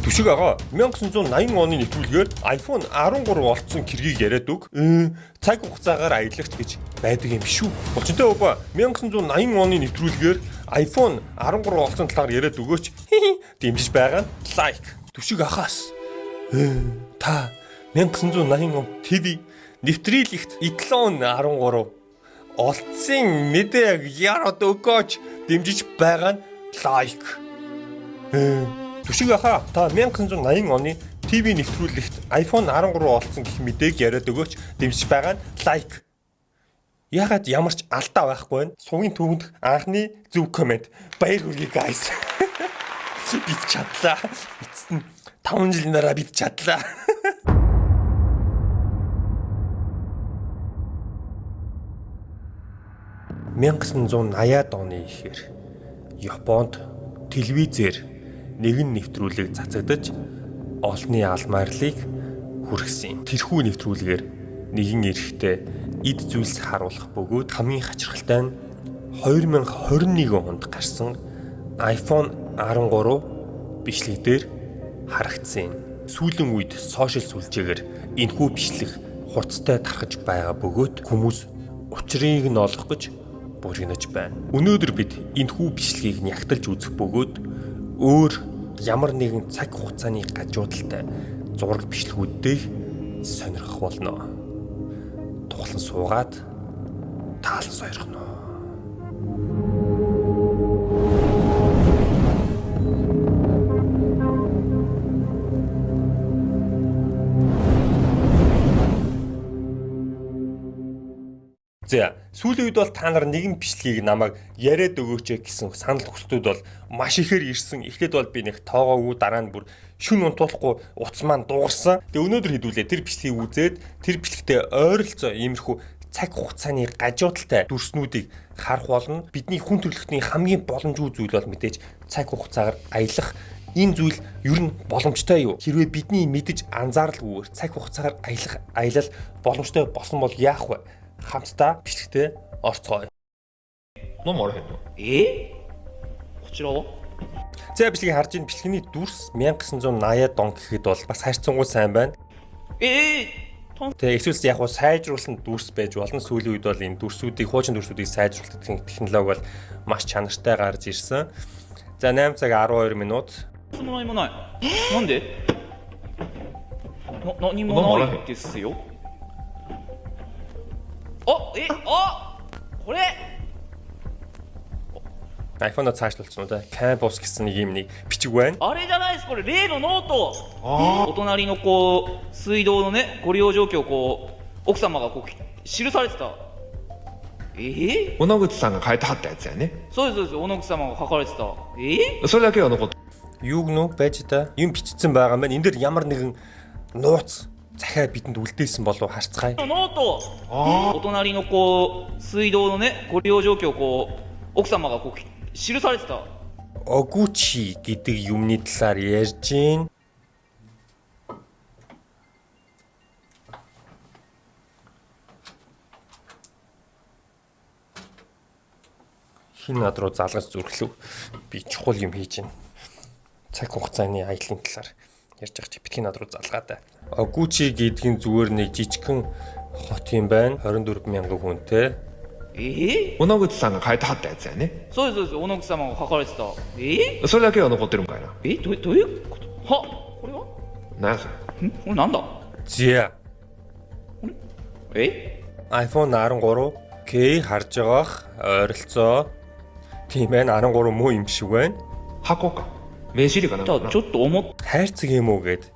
Түшиг агаа 1980 оны нэвтрүүлгээр iPhone 13 олцсон хэргийг яриад өг. Цаг хугацаагаар аялагч гэж байдаг юм шүү. Булчинтай өвөө 1980 оны нэвтрүүлгээр iPhone 13 олцсон талаар яриад өгөөч. Дэмжиж байгаа нь лайк. Түшиг ахаас та 1980 он ТV нэвтрүүлэгт Itlon 13 олцсон мэдээг яриад өгөөч. Дэмжиж байгаа нь лайк. Түшиг ахаа та 1980 оны ТV нэвтрүүлэгт iPhone 13 олцсон гэх мэдээг яриад өгөөч. Дэмжиж байгаа нь лайк. Ягаад ямар ч алдаа байхгүй вэ? Сувгийн түүхэнд анхны зөв комент. Баяр хүргэе guys. Бид чадлаа. Эцэст нь 5 жилийн дараа бид чадлаа. «1980-ад оны ихээр Японд телевизээр нэгэн нэвтрүүлэг цацагдаж олонний алмаарлыг хүргэсэн юм. Тэрхүү нэвтрүүлгээр нэгэн эрэгтэй эд зүйлс харуулах бөгөөд хамгийн хачирхалтай нь 2021 онд гарсан iPhone 13 бичлэг дээр харагдсан юм. Сүүлийн үед сошиал сүлжээгээр энэхүү бичлэг хурцтай тархаж байгаа бөгөөд хүмүүс учрыг нь олох гэж бургинаж байна. Өнөөдөр бид энэхүү бичлэгийг нягталж үзэх бөгөөд өөр ямар нэгэн цаг хугацааны гажуудалтай зураг бичлэгүүдийг сонирхох болно. Тухлан суугаад таалан сойрхоно. За сүүлийн үед бол та нар нэгэн бичлэгийг намайг яриад өгөөч гэсэн санал хүсэлтүүд бол маш ихээр ирсэн. Эхлээд бол би нэг тоогоогүй, дараа нь бүр шүн унтуулахгүй утас маань дуугарсан. Тэгээ өнөөдөр хэдүүлээ тэр бичлэгийг үзээд тэр бичлэгтээ ойролцоо иймэрхүү цаг хугацааны гажуудалтай дүрснүүдийг харах болно. Бидний хүн төрөлхтний хамгийн боломжгүй зүйл бол мэдээж цаг хугацаагаар аялах. Энэ зүйл ер нь боломжтой юу? Хэрвээ бидний мэдэж анзааралгүйгээр цаг хугацаагаар аялах аялал боломжтой болсон бол яах вэ? Хамтдаа бичлэгтээ орцгоё. 何もあらへんのえこちらは За бичлэгийг харж ин бичлэгний дүрс 1980-ад он гэхэд бол бас харьцангуй сайн байна. えー、 Тэгээ эсвэл яг уу сайжруулсан дүрс байж болно. Сүүлийн үед бол энэ дүрсүүдийг хуучин дүрсүүдийг сайжруулах технологи бол маш чанартай гарч ирсэн. За 8 цаг 12 минут. その何もないなんでな何もないですよあえあこれ iPhone-о цаашлуулсан уу те? Campus гэсэн нэг юм нэг бичиг байна. あれじゃないですこれ例のノートお隣のこう水道のねご利用状況をこう奥様がこう記されてたえー、小野口さんが書いてはったやつやねそうですそうです小野口様が書かれてたえそれだけが残って Юуг нүү байж та юм бичсэн байгаа маань энэ дэр ямар нэгэн нууц захиа бидэнд үлдээсэн болов харцгаая. ー、ノートお隣のこう水道のねご利用状況をこう奥様がこう記されてた Огучи гэдэг юмны талаар ярьж гин. Хин над руу залгаж зүрхлэв. Би чухал юм хийж гин. Цаг хугацааны аяллаа талаар ярьж байгаа чи битгий над руу залгаад. Огучи гэдэг нь зүгээр нэг жижигхэн хот юм байна. 24 мянган хүнтэй. えー、小野口さんが書いてはったやつやねそうですそうです小野口様が書かれてたえそれだけが残ってるんかいなえどういうことはこれは何やそれんこれなんだ Зя. え iPhone 13 Окей, харж байгаах ойролцоо. Тийм байна. 13 муу юм шиг байна. 箱か名刺入れかなんじゃかなあちょっと思っ Хайрцаг юм уу гэд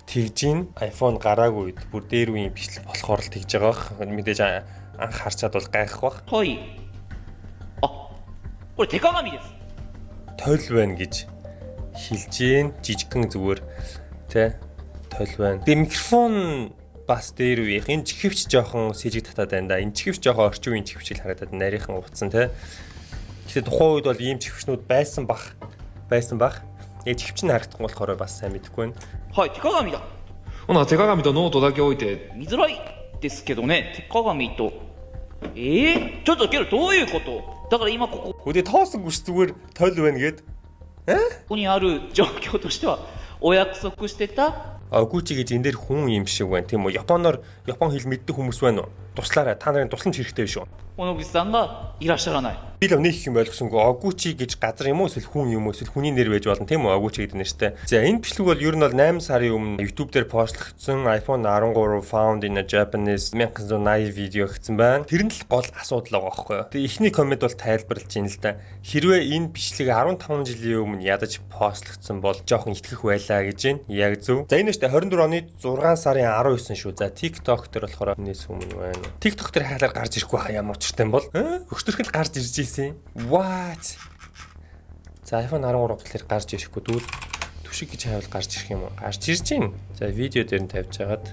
тэгж ин iPhone гараагүй үед бүр дээр үеийн бичлэг болохоор л тэгж байгаах. Мэдээж анх харчаад бол гайхах бах. はいあこれ手鏡です Тойл байна гэж хэлж ин жижигхэн зүгээр тэ тойл байна. Тэгээ микрофон бас дээр үеийнх энэ чихвч жоохон сэжиг татаад байна да. Энэ чихвч жоохон орчин үеийн чихвчийг харагдаад нарийнхан утсан тэ. Гэтэ тухайн үед бол ийм чихвчнүүд байсан бах. Байсан бах. Яг чихвч нь харагдахгүй болохоор бас сайн мэдэхгүй байна. はい手鏡だほな手鏡とノートだけ置いて見づらいですけどね手鏡とえー、ちょっとけどどういうことだから今こ Хөдөө тоосонгүй ш зүгээр тойл байна гэд. こにある状況としてはお約束してた Огучи гэж энэ дээр хүн юм шиг байна, тийм үү? Японоор, Япон хэл мэддэг хүмүүс байна уу? Туслаарай. Та нарын тусламж хэрэгтэй шүү. 小野口さんがいらっしゃらない。 Би л нэг их юм ойлгосонгүй. Огучи гэж газар юм уу, эсвэл хүн юм уу, эсвэл хүний нэр байж болно, тийм үү? Огучи гэдэг нэртэй. За, энэ бичлэг бол ер нь бол 8 сарын өмнө YouTube дээр постлогдсон iPhone 13 found in a Japanese 1980 видео гэсэн байна. Тэр нь л гол асуудал байгаа байхгүй юу? Тэгээ эхний comment бол тайлбарлаж байна л да. Хэрвээ энэ бичлэг 15 жилийн өмнө ядаж постлогдсон бол жоохон итгэх байлаа гэж байна. Яг зөв. За, энэ нь шүү дээ, 24 оны 6 сарын 19 шүү. За, TikTok дээр болохоор энэс өмнө байна. TikTok дээр хаалаар гарч ирэхгүй хаа, ямар учиртай юм бол? Өчтөрхөл гарч ирж ийсэн. What? За, iPhone 13 гэхэлэр гарч ирэхгүй, дүүл түшиг гэж хайвал гарч ирэх юм уу? Гарч ирж байна. За, видео дээр нь тавьж хагаад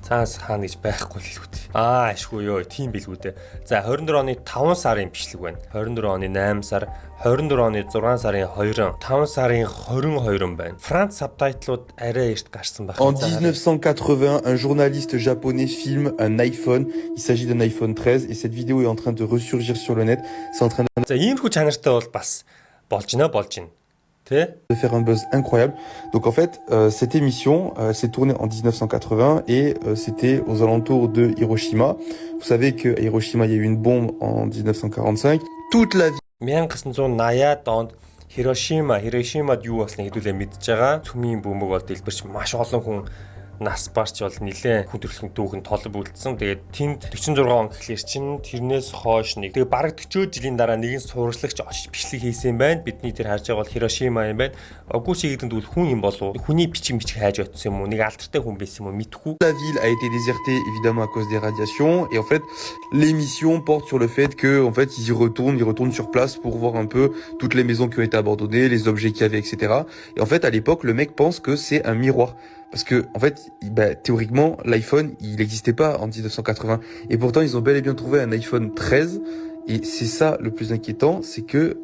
цаас хаана гэж байхгүй л үү. Аа, ашгүй ёо, тийм билгүү дээ. За, 24 оны 5 сарын бичлэг байна. 24 оны 8 сар, 24 оны 6 сарын 2, 5 сарын 22 байна. Франц subtitle ууд арай эрт гарсан байх. En 1980, un journaliste japonais filme un iPhone. Il s'agit d'un iPhone 13 et cette vidéo est en train de ressurgir sur le net. C'est en train За, иймэрхүү чанартай бол бас болж гинэ, болж гин. Тэ? de faire un buzz incroyable. Donc en fait, cette émission, s'est tournée en 1980 et c'était aux alentours de Hiroshima. Vous savez qu'à Hiroshima, il y a eu une bombe en 1945. Toute la 1980-ад онд Хирошима, Хирошимад юу болсныг хэдүүлээ мэдж байгаа. Цөмийн бөмбөг бол дэлбэрч маш олон хүн нас барч бол нэлээд хүн төрөлхтөн дүүхэн толб үлдсэн. Тэгээд тэнд 46 он гэхлээр чинь тэрнээс хойш нэг, тэгээд бараг 40 жилийн дараа нэгэн сурвалжлагч очиж бичлэг хийсэн юм байна. Бидний тэр харж байгаа бол Хирошима юм байна. Огучи гэдэг нь тэгвэл хүн юм болов уу? Хүний бичиг мичиг хайж очсон юм уу? Нэг алдартай хүн байсан юм уу? Мэдэхгүй. La ville a été désertée évidemment à cause des radiations et en fait, l'émission porte sur le fait que en fait ils y retournent, ils retournent sur place pour voir un peu toutes les maisons qui ont été abandonnées, les objets qu'il y avait, etc. Et en fait, à l'époque, le mec pense que c'est un miroir parce que en fait, bah, théoriquement, l'iPhone, il n'existait pas en 1980 et pourtant ils ont bel et bien trouvé un iPhone 13. Et c'est ça le plus inquiétant, c'est que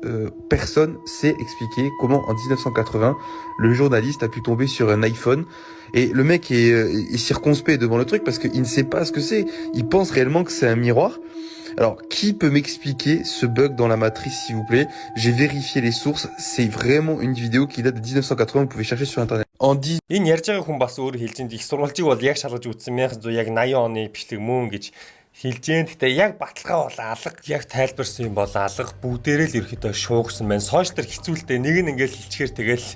personne sait expliquer comment en 1980 le journaliste a pu tomber sur un iPhone. Et le mec est circonspect devant le truc parce qu'il ne sait pas ce que c'est. Il pense réellement que c'est un miroir. Alors, qui peut m'expliquer ce bug dans la matrice, s'il vous plaît? J'ai vérifié les sources. C'est vraiment une vidéo qui date de 1980. Vous pouvez chercher sur Internet. En 10 Энэ ярьж байгаа хүн бас өөр хэлж энэ их сурвалжийг бол яг шалгаж үзсэн, 1900 яг 80 оны бичлэг мөн гэж хэлж гэн. Гэтэ яг баталгаа бол алга, яг тайлбарсан юм бол алга. Бүгдээрээ л ерөөхдөө шуугсан байна. Social дээр хэцүүлтэй, нэг нь ингээл хэлчихээр тэгэл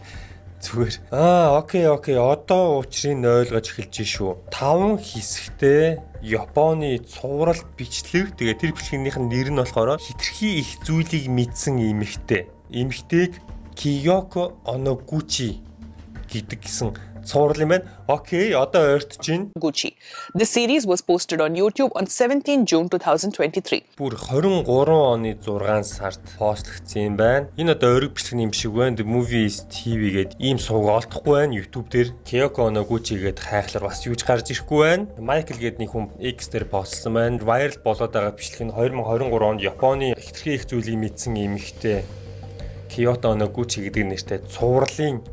зүгээр. Аа, okay. Одоо учрыг нь ойлгож эхэлж шүү. Таван хэсэгтэй Японы цуврал бичлэг. Тэгээ тэр бичлэгнийх нь нэр нь болохоор хитрхи их зүйлийг мэдсэн эмэгтэй. Эмэгтэйг Киёко Оногучи гэдэг гэсэн цуврал юм байна. Okay, одоо ойртож байна. Gucci. This series was posted on YouTube on 17 June 2023. Бүр 23 оны 6 сард постлогдсон юм байна. Энэ одоо ориг бичлэг юм шиг байна. The Movies TV гээд ийм сувг олдохгүй байна. YouTube дээр Kyoko Noguchi гээд хайхлаар бас юуж гарч ирэхгүй байна. Michael гээд нэг хүн X дээр постлсон байна. Viral болоод байгаа бичлэг нь 2023 онд Японы хитрхи их зүйлийг мэдсэн эмэгтэй Киото Ногучи гэдэг нэртэй цувралын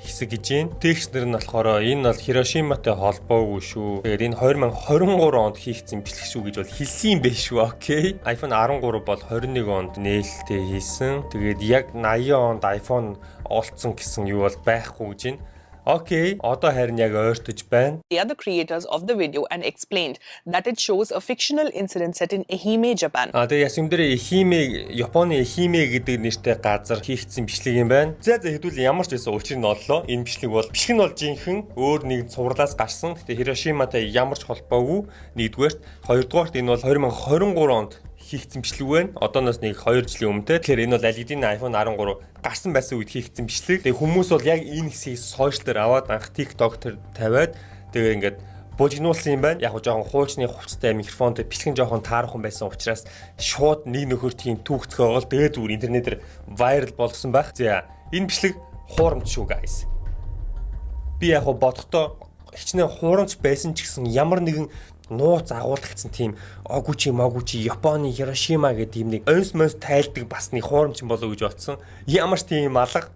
хэсэг гэж байна. Тэгш нар нь болохоор энэ бол Хирошиматай холбоогүй шүү. Тэгээд энэ 2023 онд хийгдсэн бичлэг шүү гэж бол хэлсэн юм байна шүү. Okay. iPhone 13 бол 21 онд нээлттэй хийсэн. Тэгээд яг 80 онд iPhone олцсон гэсэн юу бол байхгүй гэж байна. Okay, одоо харин яг ойртож байна. The other creators of the video and explained that it shows a fictional incident set in Ehime, Japan. А, тэгээ яс юм дээр Эхиме, Японы Эхиме гэдэг нэртэй газар хийгдсэн бичлэг юм байна. За, хэдүүл ямар ч байсан учрыг нь оллоо. Энэ бичлэг бол, бичлэг нь бол жинхэнэ өөр нэг цувралаас гарсан. Гэтэ Хирошиматай ямар ч холбоогүй нэгдүгээрт, хоёрдугаарт энэ бол 2023 онд хийгдсэн бичлэг байна. Одооноос нэг 2 жилийн өмнө те. Тэгэхээр энэ бол аль хэдийн iPhone 13 гарсан байсан үед хийгдсэн бичлэг. Тэгээ хүмүүс бол яг энэ хэсгийг social дээр аваад анх TikTok дээр тавиад тэгээ ингээд бужигнуулсан юм байна. Яг го жоохон хуучны хувцастай, микрофонтой, бичлэг нь жоохон таархан байсан учраас шууд нэг нөхөр тийм түүх зохиогоол тэгээ зүгээр интернетээр viral болгосон байх. За, энэ бичлэг хуурамч шүү, guys. Би яг го бодохдоо хичнээн хуурамч байсан ч гэсэн ямар нэгэн нууц агуулгдсан тийм Огучи Могучи, Японы Хирошима гэдэг юм нэг онс монс тайлдаг бас нэг хуурамч юм болов уу гэж бодсон. Ямар ч тийм алга.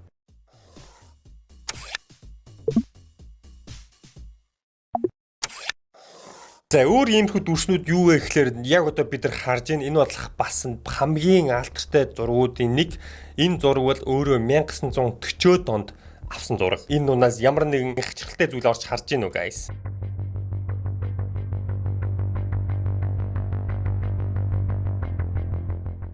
За, өөр иймэрхүү дүрснүүд юу вэ гэхээр яг одоо бид нар харж байна. Энэ бол бас хамгийн алдартай зургуудын нэг. Энэ зураг бол өөрөө 1940-од онд авсан зураг. Энэ нунаас ямар нэгэн хачирхалтай зүйл орж харж байна уу, guys?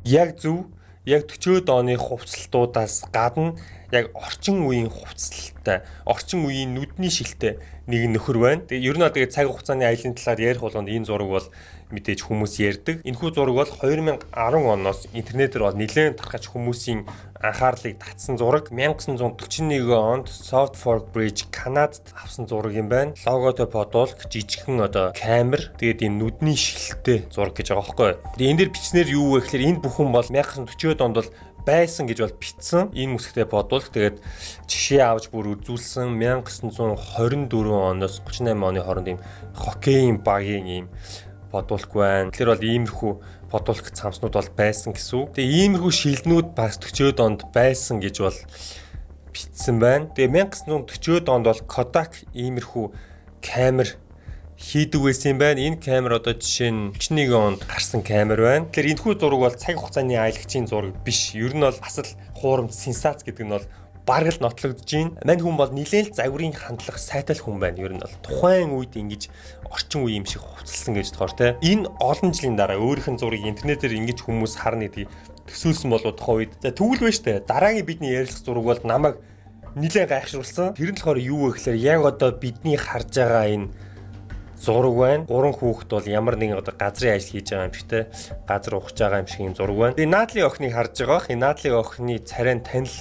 Яг зөв, яг 40-од оны хувцлалтуудаас гадна яг орчин үеийн хувцлалтай, орчин үеийн нүдний шилтэй нэг нөхөр байна. Тэгээ ер нь тэгээ цаг хугацааны аялын талаар ярих болгонд энэ зураг бол мэдээж хүмүүс ярьдаг. Энэхүү зураг бол 2010 оноос интернетээр бол нэлээд тархаж хүмүүсийн анхаарлыг татсан зураг. 1941 онд South Fork Bridge, Канадад авсан зураг юм байна. Логотой подволк, жижигхэн одоо камер, тэгээд энэ нүдний шилтэй зураг гэж байгаа байхгүй. Тэгээд энэ дэр бичснээр юу вэ гэхээр энэ бүхэн бол 1940-од онд бол байсан гэж бол бичсэн. Энэ үсгтэй бодвол тэгээд жишээ авч бүр үзүүлсэн, 1924 оноос 38 оны хооронд ийм хоккейн багийн ийм подволк байна. Тэгэхээр бол иймэрхүү подволк цамснууд бол байсан гэсэн үг. Тэгээ иймэрхүү шилнүүд бас 40-од онд байсан гэж бол бичсэн байна. Тэгээ 1940-од онд бол Kodak иймэрхүү камер хийдэг байсан юм байна. Энэ камер одоо жишээ нь 41 онд гарсан камер байна. Тэгэхээр энэхүү зураг бол цаг хугацааны аялагчийн зураг биш. Ер нь бол асал хуурамч сенсац гэдэг нь бол бараг л нотлогдож байна. Мань хүн бол нэлээд л загварын хандлага сайтай л хүн байна. Ер нь бол тухайн үед ингэж орчин үе юм шиг хувцалсан гэж бодохоор те. Энэ олон жилийн дараа өөрийнх нь зургийг интернетээр ингэж хүмүүс харна гэдгийг төсөөлсөн болов тухайн үед. За, тэгвэл байна штэ. Дараагийн бидний ярилцах зураг бол намайг нэлээд гайхшруулсан. Тэр нь болохоор юу вэ гэхээр яг одоо бидний харж байгаа энэ зураг байна. Гурван хүүхэд бол ямар нэгэн одоо газрын ажил хийж байгаа юм шиг те. Газар ухаж байгаа юм шиг юм зураг байна. Тэгээ наадлын охиныг харж байгаа бах. Энэ наадлын охины царайн танил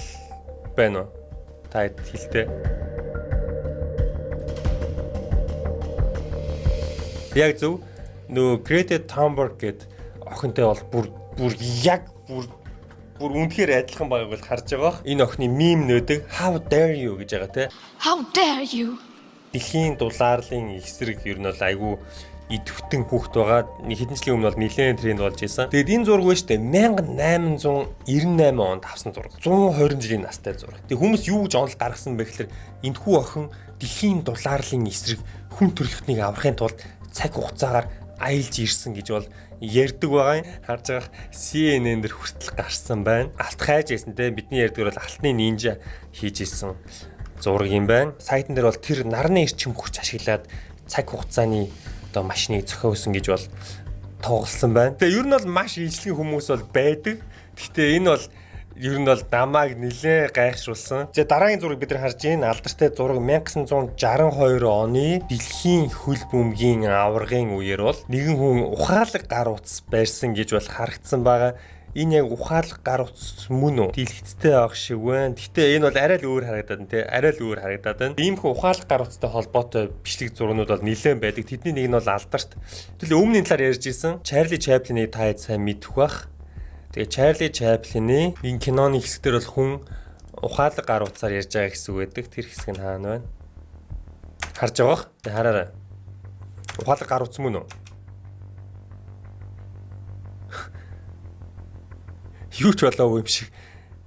байна уу? Та хэд хэлтэй. Яг зөв, нөгөө Greta Thunberg гээд охинтой бол бүр бүр яг бүр бүр үнэхээр адилхан байгааг бол харж байгаа бах. Энэ охины meme нөдөг "How dare you" гэж байгаа те. How dare you? Дэлхийн дулаарлын эсрэг ер нь бол айгүй идэвхтэн хүүхэд байгаа. Нэг хэдэн жилийн өмнө бол нэлээд тренд болж исэн. Тэгээд энэ зураг байна шүү дээ. 1898 онд авсан зураг. 120 жилийн настай зураг. Тэгээд хүмүүс юу гэж онол гаргасан бэ гэхээр энэхүү охин дэлхийн дулаарлын эсрэг хүн төрөлхтнийг аврахын тулд цаг хугацаагаар аялж ирсэн гэж бол ярьдаг байгаа юм. Харж байгаа, CNN дээр хүртэл гарсан байна. Алт хайж байсан те. Бидний ярьдаг бол алтны нинжа хийж исэн зураг юм байна. Сайтан дээр бол тэр нарны эрчим хүч ашиглаад цаг хугацааны одоо машиныг зохиосон гэж бол тоглосон байна. Тэгээ ер нь бол маш ижлэгэн хүмүүс бол байдаг. Гэхдээ энэ бол ер нь бол намайг нэлээд гайхшруулсан. За, дараагийн зураг бид нар харж байна. Алдартай зураг, 1962 оны дэлхийн хөл бөмбөгийн аваргын үеэр бол нэгэн хүн ухаалаг гар утас барьсан гэж бол харагдсан байгаа. Энэ яг ухаалаг гар утас мөн үү? Дийлэгцтэй байх шиг байна. Гэхдээ энэ бол арай л өөр харагдаад байна те. Арай л өөр харагдаад байна. Иймэрхүү ухаалаг гар утастай холбоотой бичлэг зургнууд бол нэлээд байдаг. Тэдний нэг нь бол алдарт. Тэгэл өмнөний талаар ярьж исэн. Чарли Чаплиныг та хэд сайн мэдэх бах. Тэгээ Чарли Чаплины энэ киноны хэсэг дээр бол хүн ухаалаг гар утсаар ярьж байгаа хэсэг байдаг. Тэр хэсэг нь хаана байна? Харж байгаа бах. Тэг хараарай. Ухаалаг гар утас мөн үү? Юу ч болоогүй юм шиг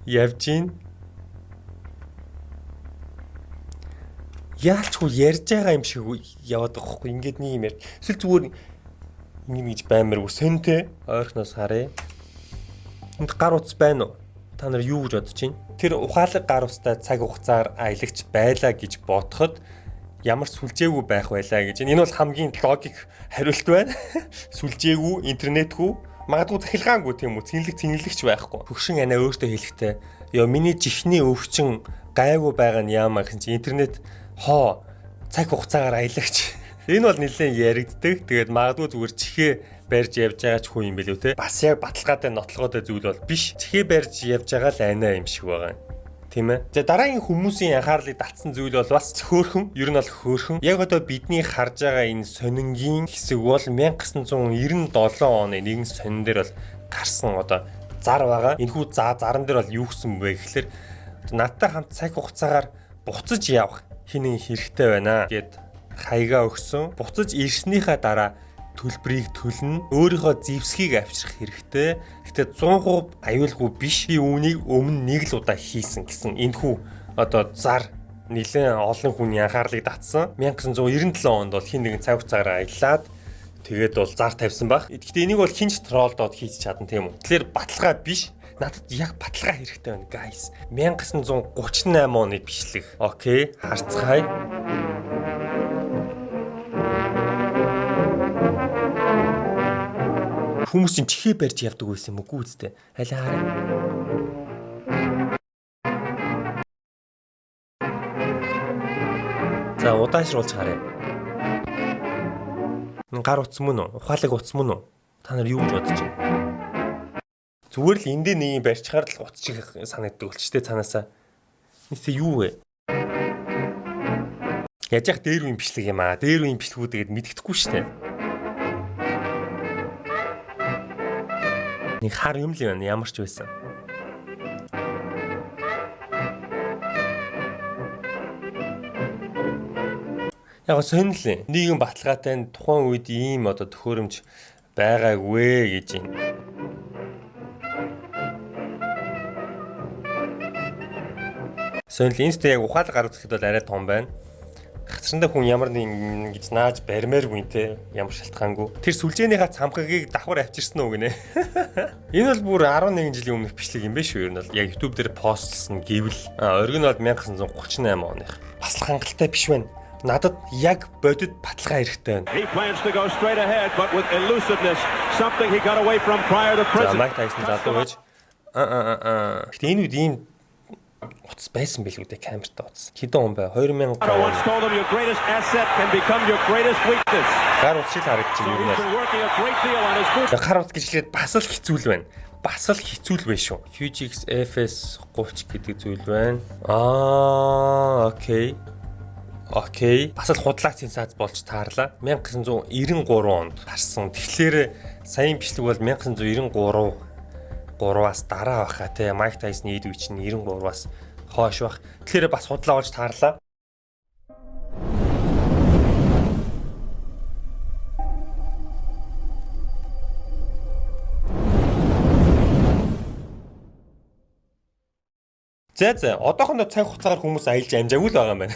явж гин. Яалчгүй ярьж байгаа юм шиг яваад байгаа хгүй, ингээд нэг юм ярьж. Эсвэл зүгээр ингэ гэж баймаргүй сонь те. Ойрхоноос харъя. Энд гар утас байна уу? Та нар юу гэж бодож байна? Тэр ухаалаг гар утастай цаг хугацаар аялагч байлаа гэж бодоход ямар сүлжээгүй байх байлаа гэж. Энэ бол хамгийн логик хариулт байна. Сүлжээгүй, интернетгүй, магадгүй цахилгаангүй, тийм үү? Цэнгэлэг цэнгэлэгч байхгүй. Хөгшин анаа өөртөө хэлэхдээ "Ёо, миний жихний өвчин гайгүй байгаа нь яамаа" гэсэн чинь интернет хоо цаг хугацаагаар аялагч. Энэ бол нэлээд яригддаг. Тэгээд магадгүй зүгээр чихээ барьж явж байгаа ч хүн юм билүү те. Бас яг баталгаатай, нотлогоотой зүйл бол биш. Чихээ барьж явж байгаа л анаа юм шиг байгаа юм. Тийм ээ. За, дараагийн хүмүүсийн анхаарлыг татсан зүйл бол бас хөөрхөн. Ер нь бол хөөрхөн. Яг одоо бидний харж байгаа энэ сонингийн хэсэг бол 1997 оны нэгэн сонин дээр бол гарсан одоо зар байгаа. Энэхүү заран дээр бол юу гэсэн бэ гэхэлэр надтай хамт цаг хугацаагаар буцаж явах хин нэгэн хэрэгтэй байна гэд хаягаа өгсөн. Буцаж ирснийхаа дараа төлбөрийг төлнө. Өөрийнхөө зэвсгийг авчрах хэрэгтэй. Гэхдээ 100% аюулгүй биш. Би үүнийг өмнө нэг л удаа хийсэн гэсэн энэхүү одоо зар нэлээд олон хүний анхаарлыг татсан. 1997 онд бол хин нэгэн цаг хугацаагаар аялаад Тэгээд бол зар тавьсан баг. Гэхдээ энийг бол хэн ч troll доод хийж чадна, тийм үү? Тэгэхээр баталгаа биш. Надад яг баталгаа хэрэгтэй байна, guys. 1938 оны бичлэг. Okay, харцгаая. Хүмүүс чинь чихээ барьж явдаг байсан юм уу гүйцтэй. Алин хараа. За, удаашруулж харъя. Гар утас мөн үү? Ухаалаг утас мөн үү? Та нар юу гэж бодож байна? Зүгээр л эндээ нэг юм барьчихаар л утас шиг санагддаг болч тээ цаанаасаа. Нийтээ юу вэ? Яаж яах дээр үеийн бичлэг юм аа. Дээр үеийн бичлэгүүд тэгээд мэддэхгүй шүү дээ. Нэг хар юм л юм ямар ч байсан. Яг сонирхол юм. Нийгэм баталгаатай нь тухайн үед ийм одоо төхөөрөмж байгаагүй гэж юм. Сонирхол инстэ яг ухаалаг гарах гэхэд бол арай том байна. Хацрандаа хүн ямар нэг гэж нааж баримааргүй те, ямар шалтгаангүй. Тэр сүлжээнийхаа цамхагийг давхар авчирсан уу гинэ. Энэ бол бүр 11 жилийн өмнөх бичлэг юм биш үү? Ер нь бол яг YouTube дээр постлсон гэвэл оригинал 1938 оных. Бас л хангалттай биш байна. Надад яг бодит баталгаа хэрэгтэй байна. He plans to go straight ahead, but with elusiveness, something he got away from prior to За, prison. Майк Тайсон залуу байж аа. Гэтэ энэ үед ийм утас байсан билүү дээ, камертай утас. Хэдэн он бай? 2000 Once told him your greatest asset can become your greatest weakness. Гар утас шиг л харагдчих So юм he's ер нь. been working a great deal on his movement. Гар утас гэж хэлээд бас л хэцүү л байна. Бас л хэцүү л байна шүү. Fujix FS30 гэдэг зүйл байна. Аа, okay. Okay. Бас л худлаа сенсац болж таарлаа. 1993 онд гарсан. Тэгэхээр саяын бичлэг бол 1993 3-аас дараа байхаа те. Майк Тайсны эд үе чинь 93-аас хойш байх. Тэгэхээр бас худлаа болж таарлаа. За, одоохондоо цаг хугацаагаар хүмүүс аялж амжаагүй л байгаа юм байна.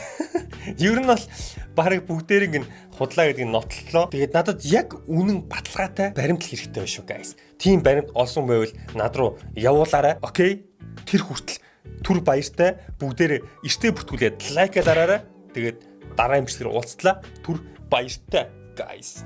Ер нь бол бараг бүгдээринг нь худлаа гэдгийг нотлолоо. Тэгээд надад яг үнэн баталгаатай баримт хэрэгтэй байна шүү, guys. Тийм баримт олсон байвал над руу явуулаарай. Okay? Тэр хүртэл түр баяртай, бүгдээрээ эртээ бүртгүүлээд like дараарай. Тэгээд дараа имжлэгээр уулзтлаа. Түр баяртай, guys.